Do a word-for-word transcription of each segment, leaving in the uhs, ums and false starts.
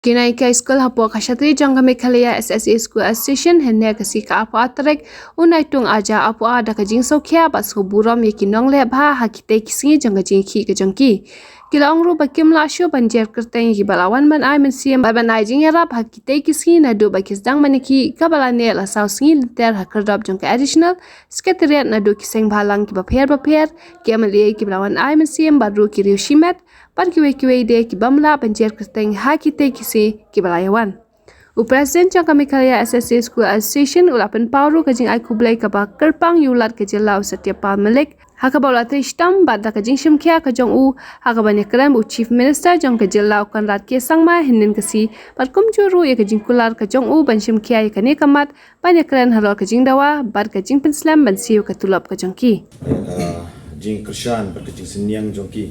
Ki nonghikai skul hapoh ka shatri jong ka Meghalaya S S A School Association hynne ka sngi ka arphew tarik u Naitung Aja arphew da ka jingsngewkhia bad sngewburom ïa ki nongleh bha ha kitei ki sngi jong ka jingïakhih ka jong ki. Ki la ong ruh ba kim lah shuh ban jer kyrteng ïa kiba la wan ban ai mynsiem bad ban ai jingïarap ha kitei ki sngi naduh ba ki sdang ban ïakhih kaba la neh la saw sngi lynter ha khyrdop jong ka Additional Secretariat naduh ki seng bhalang kiba pher bapher, ki M L A kiba la wan ai mynsiem bad ruh ki riew shimet bad kiwei kiwei de kiba ym lah ban jer kyrteng ha kitei ki sngi kiba la ïawan. U President jong ka Meghalaya S S A School Association u la pynpaw ruh ka jingai khublei kaba kyrpang ïa u Lat ka jylla u Satya Pal Malik ha kaba u la trei shitom bad da ka jingshimkhia ka jong u ha kaba ïakren u Chief Minister jong ka jylla u Conrad K Sangma hynnin ka sngi bad kumjuh ruh ïa ka jingkular ka jong u ban shimkhia ïa kane ka mat ban ïakren halor ka jingdawa bad ka jingpynslem ban siew ka tulop ka jong ki. Ka jingkyrshan bad ka jingsynñiang jong ki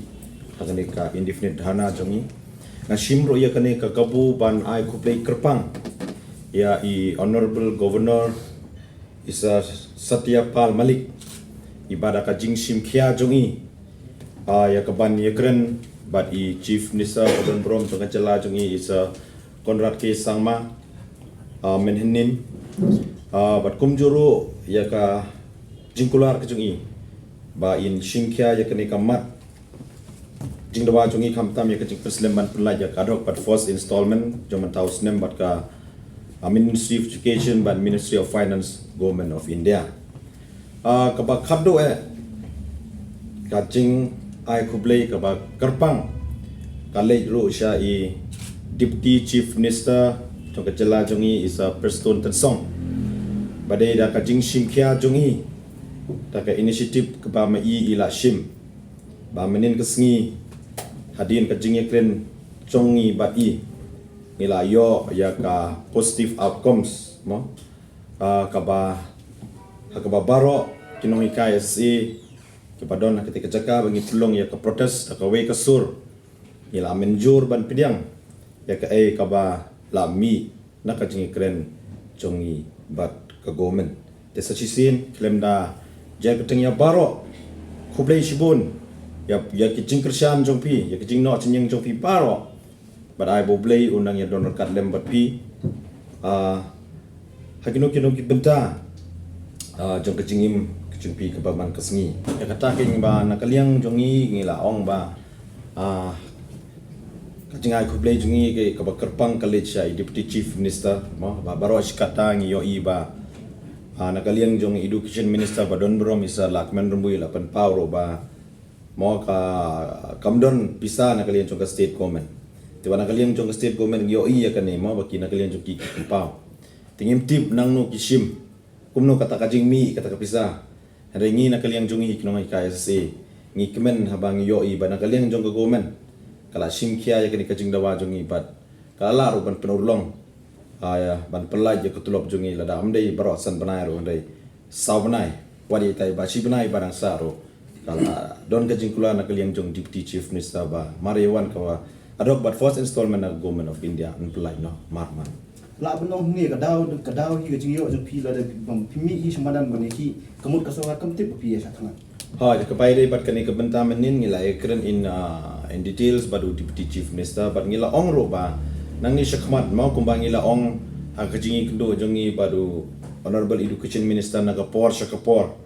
ha kane ka indefinite dharna jong ngi. Nga shim ruh ïa kane ka kabu ban ai khublei kyrpang ïa i Honorable Governor i Sir Satya Pal Malik, i ba da ka jingshimkhia jong i, ah, ïa ka ban ïakren bad i Chief Minister ba don burom jong ka jylla jong i, i Sir Conrad K Sangma, ah, mynhynnin, ah, bad kumjuh ruh ïa ka jingkular ka jong i ba in shimkhia ïa kane ka mat jingdawa jong i khamtam ïa ka jingpynslem ban pynlait ïa ka ad hoc bad first installment jong mynta u snem bad ka, ah, Ministry of Education bad Ministry of Finance, Government of India. Ah, kaba khatduh eh ka jingai khublei kaba kyrpang ka leit ruh sha i Deputy Chief Minister jong ka jylla jong i, i Sir Prestone Tynsong, ba dei da ka jingshimkhia jong i da ka initiative kaba ma i i la shim ba mynnin ka sngi hadien ka jingïakren jong i bad i, ngi la ïoh ïa ka positive outcomes mo, ah, kaba ha kaba baroh ki nonghikai S S A kiba don ha katei ka jaka ba ngi pynlong ïa ka protest da kawei ka sur, ngi la mynjur ban pdiang ïa kaei kaba la mih na ka jingïakren jong i bad ka government. Te sa shisien khlem da jia ka teng ïa baroh, khublei shibun ïa, ïa ki jingkyrshan jong phi, ïa ki jingnoh jingñiang jong phi baroh. Bad ai ba U Blei un nang ïa don ryngkat lem bad phi, ah, ha kino kino ki bynta, ah, jong ka jingim ka jong phi kaba man ka sngi. Ïa kata keiñ ba na ka liang jong ngi ngi la ong ba, ah, ka jingai khublei jong ngi kaba kyrpang ka leit sha i Deputy Chief Minister mo, ba baroh shi katta ngi ïohi ba, ah, na ka liang jong Education Minister ba don burom i Sir Lahkmen Rymbui la pynpaw ruh ba mo ka kam don pisa na ka liang jong ka state government. Te ba na ka liang jong ka state government ngi ïohi ïa kane mo ba ki na ka liang jong ki ki pynpaw. Te ngim tip nangno ki shim, kumno kata ka jingmih kata ka pisa. Hynrei ngi na ka liang jong ngi ki nonghikai S S A ngi kmen haba ngi ïohi ba na ka liang jong ka government ka la shimkhia ïa kane ka jingdawa jong ngi bad ka la lah ruh ban pynurlong, ah, ïa, ban pynlait ïa ka tulop jong ngi lada ym dei baroh san bnai ruh hynrei saw bnai. Wat ïa tai ba shi bnai ba dang sah ruh ka la don ka jingkular na ka liang jong Deputy Chief Minister ba mar ïa wan ka ba ad hoc bad first installment na Government of India yn pynlait noh mar mar. Lah ban ong hangne ka daw, ka daw hi ka jingïoh jong phi lada phi mih hi sha madan ban ïakhih, ka mut ka sorkar kam tip ba phi ïa shah thngan. Hooid, ka bai dei bad kane ka bynta mynnin ngi la ïakren in, ah, in details bad u Deputy Chief Minister bad ngi la ong ruh ba nangne shakhmat mo kumba ngi la ong ha ka jingïakynduh jong ngi bad u Honorable Education Minister na ka por sha ka por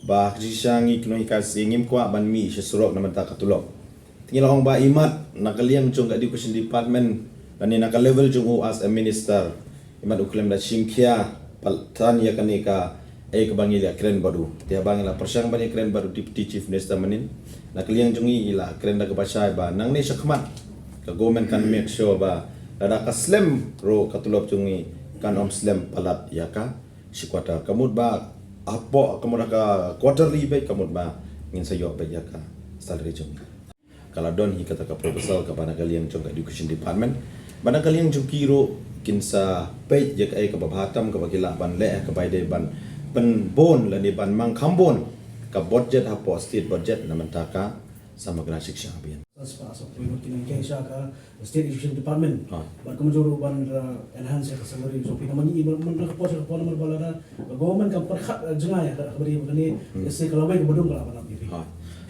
ba ha ka jingshisha ngi ki nonghikai S S A ngim kwah ban mih sha surok na bynta ka tulop. Te ngi la ong ba imat na ka liang jong ka Education Department lane na ka level jong u as a minister, imat u khlem da shimkhia palat ïa kane kaei kaba ngi la kren bad u. Te haba ngi la pyrshang ban ïakren bad u Deputy Chief Minister mynnin, na ka liang jong ngi i la kren da kaba shai ba nangne shakhmat ka government kan make sure ba lada ka slem ruh ka tulop jong ngi kan ym slem palat ïa ka shi quarter. Ka mut ba hapoh, ka mut ha ka quarterly beit, ka mut ba ngin sa ïoh beit ïa ka salary jong ngi. Ka la don hi kata ka proposal kaba na ka liang jong ka Education Department. Ba na ka liang jong ki ruh kin sa peit ïa kaei kaba bha tam kaba ki lah ban leh, kaba ïadei ban pynbun lane ban mang kham bun ka budget hapoh state budget na bynta ka Samagra Shiksha Abhiyan. Sa spah sa poi ngut ki nonghikai sha ka State Education Department. Ah. Bad kumjuh ruh ban, uh, enhance ïa ka salary jong phi namar ngi, ban, ban ka por sha ka por namar ba lada ka government kam pyrkhat, uh, jngai ïa ka, ka bri ba kane, hmm, ïa se ka lawei ka badung ka la ban ap ïa phi. Ah.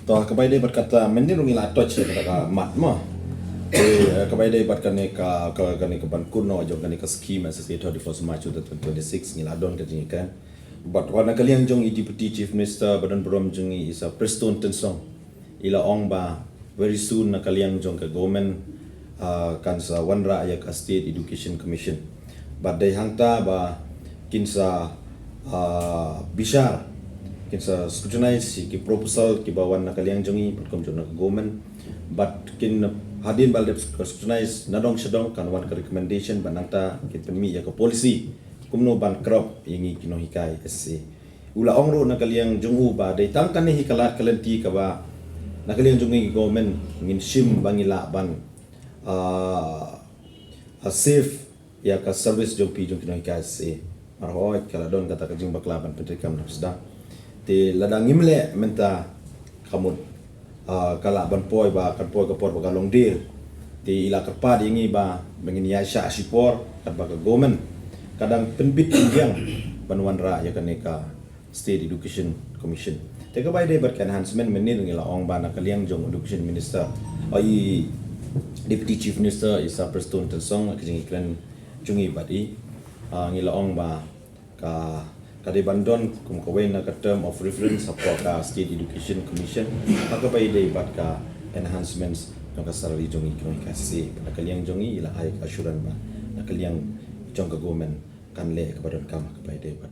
To kaba ïadei bad kata mynnin ruh ngi la touch ïa kata ka mat mo. Eh, kaba ïadei bad kane ka, ka, kane ka ban kut noh jong kane ka scheme S S A thirty-first March two thousand twenty-six, ngi la don ka jingkren. Bad wat na ka liang jong i Deputy Chief Minister ba don burom jong ngi, i Sir Prestone Tynsong, i la ong ba very soon na ka liang jong ka government, ah, kan sa wanrah ïa ka State Education Commission. Bad dei hangta ba kin sa, ah, bishar, kin sa scrutinize ïa ki proposal kiba wan na ka liang jong ngi, bad kum jong na ka government. Bad kin, hadien ba la dep scrutinize nadong shadong, kan wan ka recommendation, bad nangta kin pynmih ïa ka policy kumno ban krop ïa ngi ki nonghikai S S A. U la ong ruh na ka liang jong u ba dei tang kane hi ka lad ka lynti kaba na ka liang jong ngi government ngin shim ba ngi lah ban, ah, ah, save ïa ka service jong phi jong ki nonghikai S S A. Mar hooid ka la don kata ka jingbakla ban pyntreikam na ka sdang. Te lada ngim leh mynta, ka mut, ah, ka lah ban poi ba kan poi ka por ba ka long die. Te i la kyrpad ïa ngi ba, ba ngin ïaishah shipor katba ka government ka dang pynbit pynbiang ban wanrah ïa kane ka State Education Commission. Te kaba ïadei bad ka enhancement, mynnin ngi la ong ba na ka liang jong Education Minister, ah, i Deputy Chief Minister, i Sir Prestone Tynsong, ka jingkren jong ngi bad i, ah, ngi la ong ba ka, ka dei ban don kum kawei na ka term of reference hapoh ka State Education Commission ha kaba ïadei bad ka enhancements jong ka salary jong ngi ki nonghikai S S A. Bad na ka liang jong ngi i la ai ka assurance ba na ka liang jong ka government kan leh kaba donkam ha kaba ïadei bad